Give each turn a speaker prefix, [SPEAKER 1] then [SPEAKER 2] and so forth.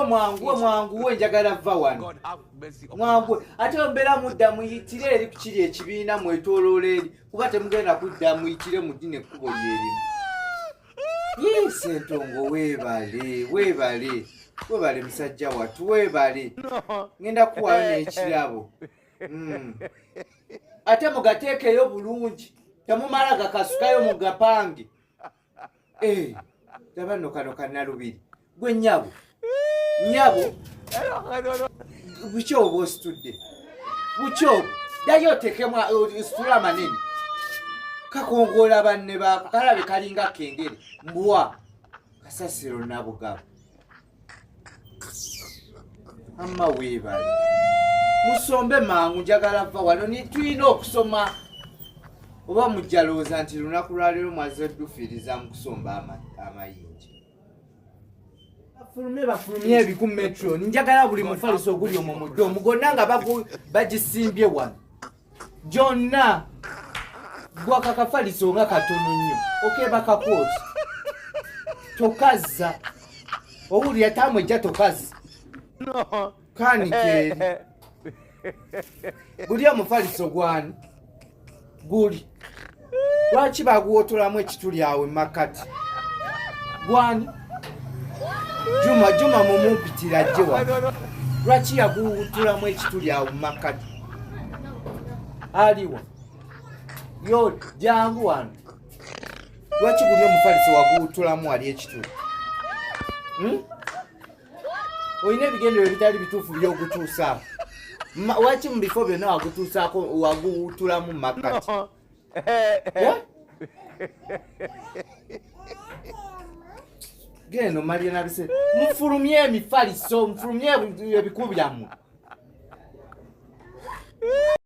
[SPEAKER 1] Mwanguwe, mwanguwe, mwanguwe, njagala vva wano. Mwanguwe. Ate mbeera mudda muyitire eri ku kiri ekibiina mwetooloola eri kuba temugenda kudda muyitire mu dino ekkubo lyerimu. Yee Ssentongo weebale, weebale, weebale musajja wattu weebale. Ngenda kukuwaayo n'ekirabo. Ate mugateekeyo bulungi, temumala gakasukayo mugapange. Laba nno kano kannalubiri. Gwe nnyabo, nnyabo, buki obwo ositudde? Buki obwo? Ddayo oteekemu ositule amanene. Kakongoola banne baako, kalabe kalinga kengere, mbwa. Kasasiro Nabugabo. Amma weebale. Musombe mangu njagala vva wano ni tulina okusoma. Oba mujja lowooza nti lunaku lwa leero mwazze ddufiiriza mu kusomba amayinja. Bafulumye, bafulumye ebiku metro. Njagala buli mufaliso oguli omwo mu doomu gonna nga bagisimbye wano. Gyonna gwaka kafaliso nga katono nnyo okeebakako oti tokazza owulira taamu ejja tokazza kanika eri guli omufaliso gwani guli lwaki baguwotolamu ekituli awo emakkati gwani Juma, Juma mumumpitira ajje wano lwaki yaguwutulamu ekituli awo mumakkati aliwa yo jangu wano lwaki guli omufaliso waguwutulamu wali ekituli? Olina ebigendero ebitali bituufu by'ogutuusaako. Lwaki mu bifo byonna wagutuusaako waguwutulamu mu makkati? Genda omalire na bise. Mufulumye emifaliso, mufulumye ebiku byammwe.